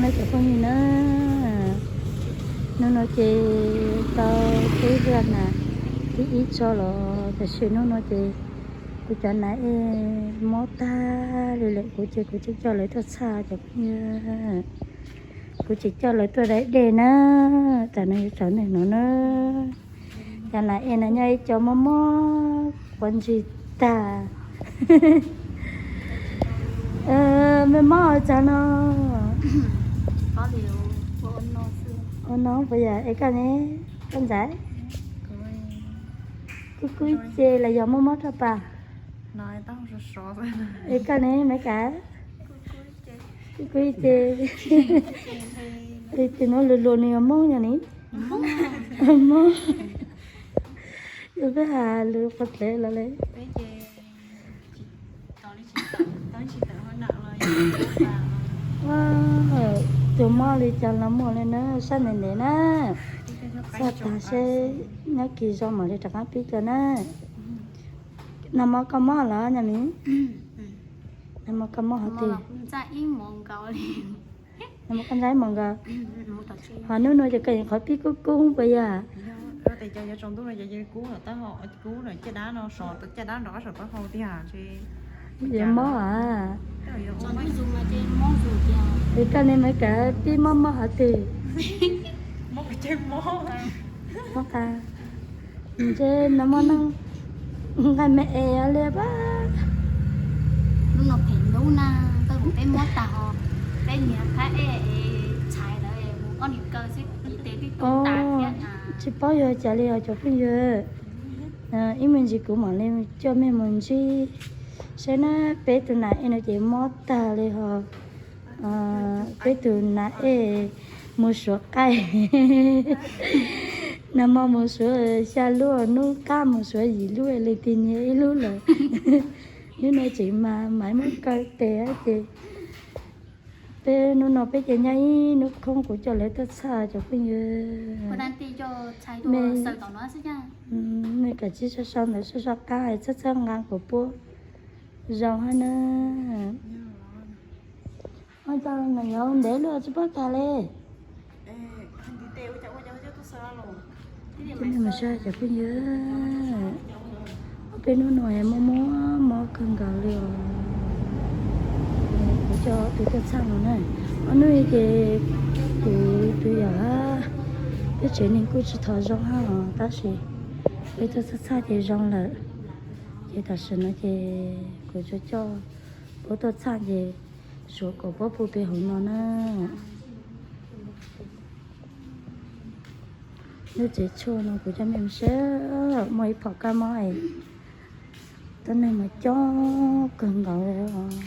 Cov phooj ywg na, hnub no ces tau peb zaj nas thib ib tso los, tam sim hnub no ces kuv cov nas ej mob tag li lawm, kuv ces kuv tseem coj lawv tuaj txhaj cov phooj ywg. Kuv tseem coj lawv tuaj daim dej na, tam no yuav tsaus ntuj no na. Cov nas ej no nyob ib co mob mob quav ntsig tag. Me mob ua cas no? Ua no puas yog es koj ne, koj ntxhais? Kub kub ib ce los yog mob mob rau pas? Es koj ne Maiv Kav? Kub kub ib ce. Tus no luag luag nws yog Hmoob yog ne? Mob. Yog peb has lus qhov tseeb los li. Tus mob li cas los muaj li na, sab ntev ntev na. Txhaj tag seb nyob kis zoo mam li rov qab pib dua na. Nag hmo koj mob los Nyaj Mim? Nag hmo koj mob hov twg? Nag hmo koj ntxhais mus nkaus. Ho hnub no ces koj yeej qhov pib kub kub puas yog? Yuav mob a? Es koj ne Maiv Kav pib mob mob hov twg? Mob qa. Ntshe nag hmo no nqaij me es li pab. Lub no phem ntub na, tau peb mob tag ho peb niam phab ej txhais lawv mus ob niag kaw xwb, ib tes twb tu tas thiab na. Tsis paub yog cas li os cov phooj ywg. Ib me ntsis kuv mam li coj mej mus ntsib seb na, peb tus nas ej no ces mob tag li ho. Peb tus nas ej mus suav qaij. Nag hmo mus suav xya lub, hnub qab mus suav yim lub, leej twg nyiag ib lub lawm. Hnub no tseem mas Maiv muab kaw tes ces peb hnub no peb ces nyob ib hnub khoob, kuv coj lawv tuaj txhaj cov phooj ywg. Mej kam tsib sab sau ntawd sab sab qab es txhawb txhawb nqa kuv puab zoo hab na. Ua cas nam yov ntev luaj tsis paub kag li. Cov phooj ywg, peb hnub no mob mob mob kawg nkaus li os. Kuv coj tus tuaj txhaj no na, ob hnub ces kuv tus yawm hab peb tsev neeg kuj tsis tau zoo hab os, tab sis peb tuaj txhaj txhaj ces zoo lawm. Ces tam sim no ces kuv tsuas coj puab tuaj txhaj ces suav kom puab pw pem hauv no na. Lub tsev tshuaj no kuv coj mej mus saib, muaj ib phom kab mob es tuab neeg mas coob kawg nkaus li os.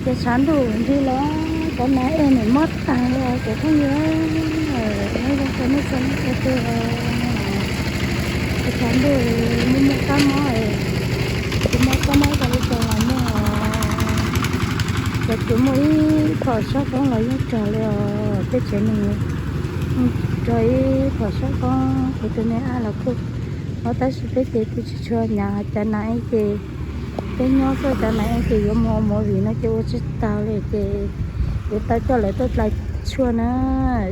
Ces tshav ntuj nti los cov nas ej nws mob tag li os cov phooj ywg. Nyob zoo rau nej txhua leej txhua tus. Ces tshav ntuj muaj muaj kab mob, tsis muaj kab mob rau li cas los muaj. Ces tsuas muaj ib phom sab koob los yeej rog li os. Peb tsev neeg rog ib phom sab koob, kuv tus me ab los kuj mob, tab sis peb ces kuj tsis tshua hnyav cov nas ej ces peb nyob xwb, cov nas ej ces yuav mus ua movie no ces ua tsis tau li ces kuv tau coj lawv tuaj dlai tshuaj na,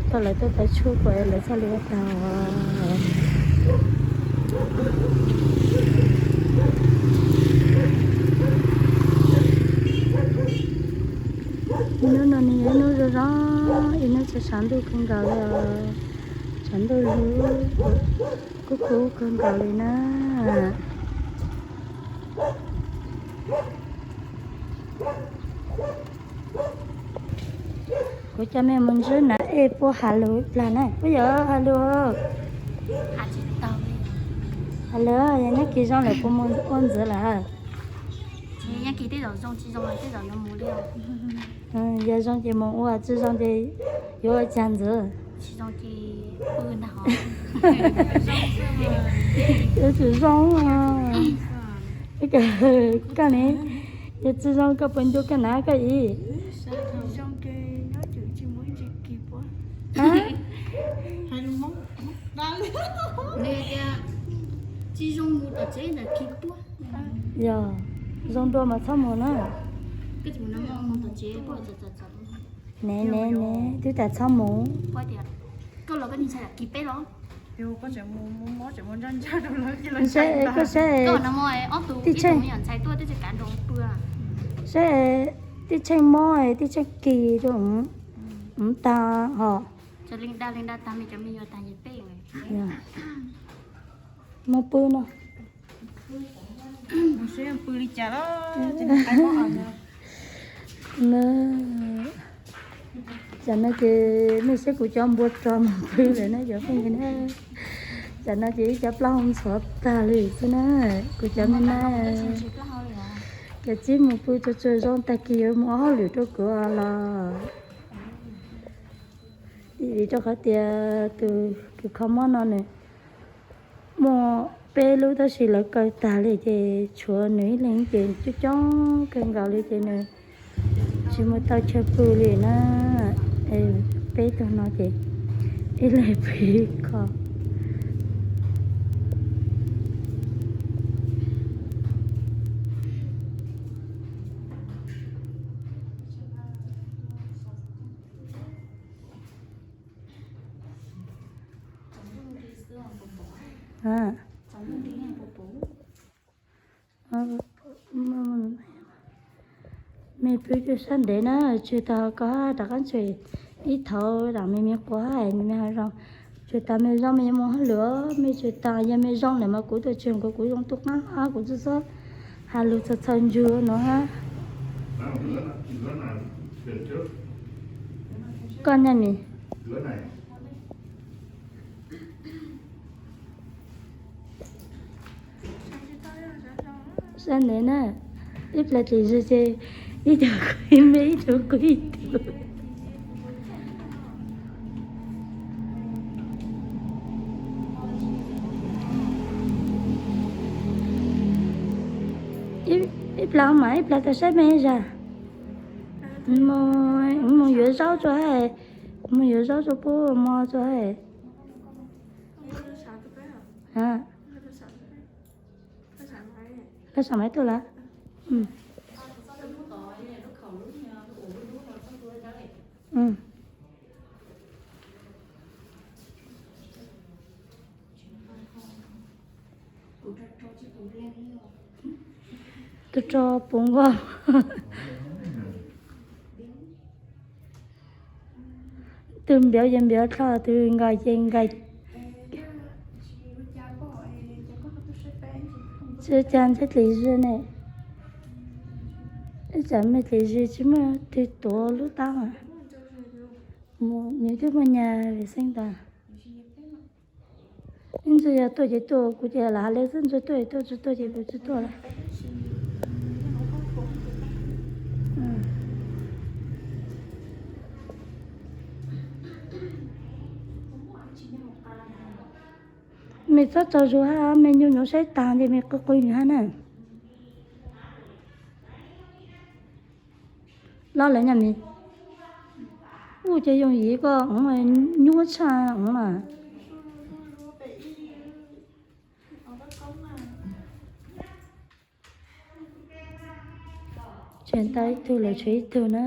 coj lawv tuaj dlai tshuaj kom lawv txhaj li ua tau. Hnub no nws yog ib hnub zoo zoo, ib hnub tsaus ntuj kawg nkaus li os. Tshav ntuj lug kub kub kawg nkaus li na. Kuv coj mej mus ntsib nas ej puab has lus plag na, puab yuav has lus. Hais tsis tau li. Hais lawm, yog nyob kis zoo lawm puas mus ua ntxiv lawm? Nyob kis tej zaum zoo, tsis zoo los tej zaum yuav mus li. Yog zoo ces mus ua, tsis zoo ces yuav ua cas ntxiv? Tsis zoo ces pw ntag hos. Yuav tsum zoo. Koj ne, yog tsis zoo koj puas ncu koj na koj ib? Tsis zoo mus tom tsev ntawm kis puab. Yog zoo dua mas txhob mus na. Ne ne ne, twb tas txhob mus. Koj los koj ntshai kis peb los? Saib koj saib, saib tij Tsheej mob tij Tsheej kis rau ub tag hos. Mus pw no. Tam no ces nej saib kuv cov npua rog mus pw lawm na cov phooj ywg na. Tam no ces ib cov plaub hau ntxhuav tag li xwb na. Kuv cov me na, cov txib mus pw tsuag tsuag zoo tag kis yuav mus ua hauj lwm rau kuv los. Vim rau qhov tias tus kws kho mob no nws muaj peb lub tab sis lawv kaw tag li ces tshuav nws ib leeg ces coob coob kawg nkaus li ces nws tsis mus tau chaw pw li na. Peb tug no ces ib leeg pw ib qho. Me pw rau sab ntev na, tseg tau koj rov qab tseg ib thaum lam me me quav me me ho zoo. Tseg tau me zoo me yuav mus hauj lwm, me tseg tau yog me zoo lawm mas kuv tuaj tseg kuv, kuv zoo tub qaab kuv txhob has lug txog txhaj ntsug no hab. Koj naj mis. Sab ntev na, ib plag tsis zig ces ib tug kuj ib me ib tug kuj ib tug. Ib plag mas ib plag tau saib me zag. Mus yuav zaub rau hais, mus yuav zaub rau puab mov rau hais. Lawv sam maiv tuaj lawm. Tus rau puv nkaus. Tus npiav ces npiav dlhau, tus nkaus ces nkaus. Tsis cas ntshe dlim zig ne. Ib tsam me dlim zig tsis muaj twg tuav lub tab. Nws twb muaj nyaj vim xeeb ntag. Ib ntsis yog tuaj ces tuaj, kuv ces lam hais li xwb, ntsis tuaj ces tuaj, tsis tuaj ces kuv tsis tuaj lawm. Me txhob tsaug zug hab, me nyuaj nyuaj saib taag ces me qw qw nws hab na. Loj lawm nyaj mis. Ub, ces yooj yim koj nyuaj tshaj os na. Tseg tau ib tug lawm tshuav ib tug na.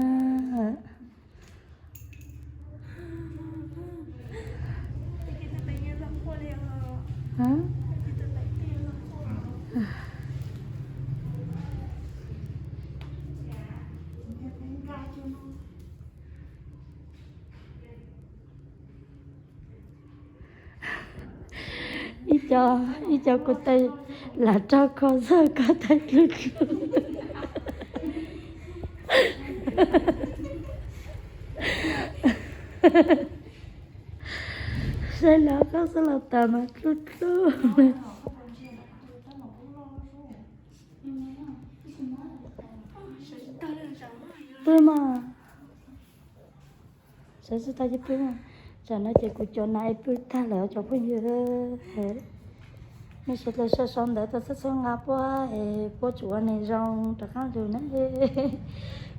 Ib co, ib co kuv tais lam rau kho txog koj tais dlub dlub. Saib lawv koj xab los tas mas dlub dlub. Pw mas, sawv tsis tau ces pw mas. Tsam no ces kuv cov nas es pw tag lawm cov phooj ywg. Nej sawv daws sau sau ntawv tau txhawb txhawb nqa puab es puab tsuas ua neeg zoo rov qab lug na.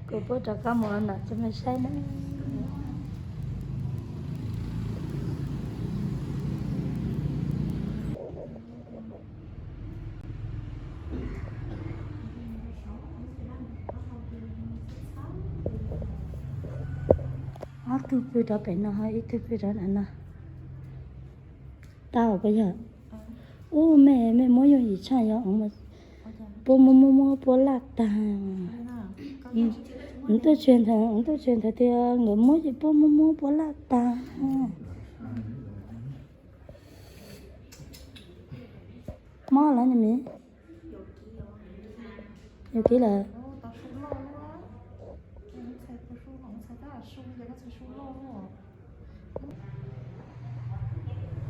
Kuv puab rov qab mus ua nom cov me saib na. Ob tug pw rov pem no ho ib tug pw rov nram no. Tau koj yog. Ub, mej, mej muab yooj yim tshaj yog puab muab muab muab puab laj tag. Tuaj tshwm ntawd, tuaj tshwm ntawd tias nkawd muab ces puab muab muab puab laj tag. Mob lawm ne miv? Yus kiv lawm.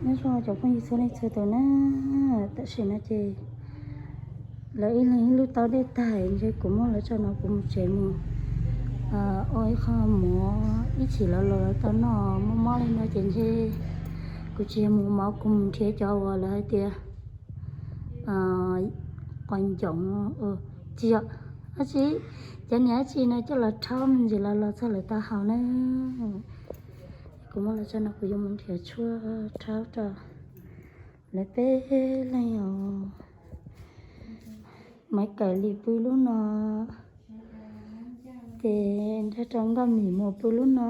Nyob zoo cov phooj ywg txhua leej txhua tus na, tam sim no ces lawv ib leeg ib lub tau dej tag ntshe kuv muab lawv tso no kuv mus tsev mus ua ib qho mov ib chim los los tau noj. Mob mob li no ces ntshe kuv tsis yog mus mov, kuv mus nrhiav cov uas lawv hais tias qos ncoov, tsis yog, dab tsi, cov niag dab tsi no coj los rhaub me ntsis los los txog lawv tau haus na. Kuv muab lawv tso no kuv yuav mus nrhiav tshuaj rhaub rau lawv peb leeg os. Maiv Kawm Lis pw lub no, ces nrog rau Nkauj Mim mus pw lub no.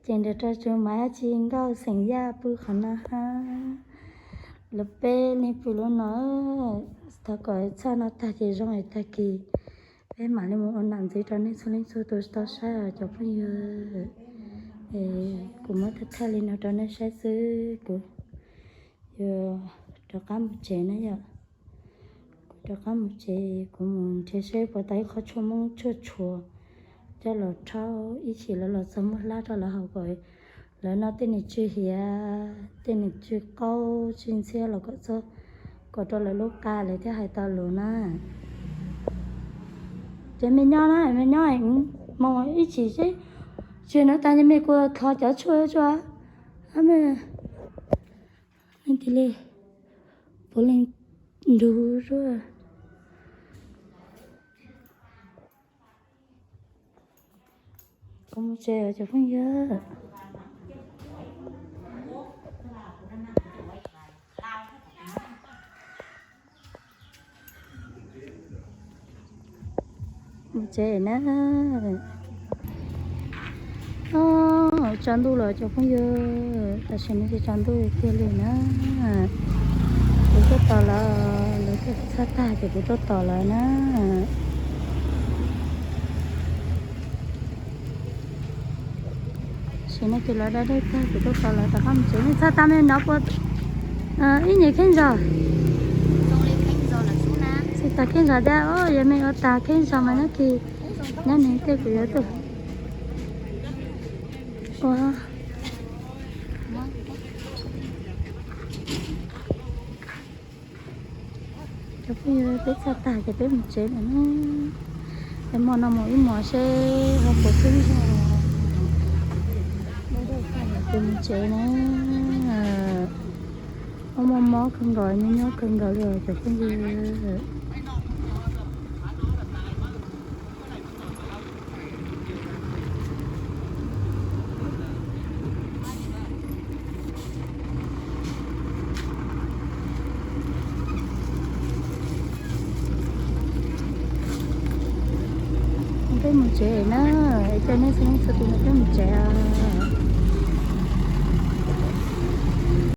Ces nrog rau tsuv Maiv Ab Tsi Nkauj xeem Yaj pw qhov no hab. Lawv peb leeg pw lub no. Thov kom txhaj no tag ces zoo es tag kis peb mam li mus ua nam ntxiv rau nej txhua leej txhua tus tau saib os cov phooj ywg. Es kuv muab thaij thaij li no rau nej saib xwb, kuv yuav rov qab mus tsev na yom. Kuv rov qab mus tsev, kuv mus nrhiav seb puas tau ib qho tshuaj Hmoob tshuaj tshuam coj los rhaub ib chim los los txog muab hlab rau lawv haus kom lawv noj tej niag tswj hiav, tej niag tswj qaub tswj ntxhiab los kom txog kom rau lawv lub qa lawv thiaj hais tau lus na. Ces me nyob na, me nyob mus ib chim seb, tsis no tas ces me kuv thov cov tshuaj tso. Ab me, leej twg li, puav leej nrug zuag. Kuv mus tsev os cov phooj ywg. Mus tsev na. Tsaus ntuj los cov phooj ywg, tam sim no ces tsaus ntuj tiag li na. Kuv tuaj tos lawv, lawv tuaj txhaj tag ces kuv tuaj tos lawv na. Tam sim no ces lawv da dej tag kuv tuaj tos lawv rov qab mus tsev. Nej txhaj tag me no puas ib nyuag kheej zog? Txhaj tag kheej zog thiab, yog me ua tag kheej zog mas nyob kis, nyob nws tej kuv yuav tuaj ua. Cov phooj ywg, peb txhaj tag ces peb mus tsev lawm na. Es hmo no mus ib hmos seb ho puas pib zog. Ces mus tsev na. Mob mob kawg nkaus, nyob nyob kawg nkaus li os cov phooj ywg. Peb mus tsev na, es coj nej txhua leej txhua tus no peb mus tsev os.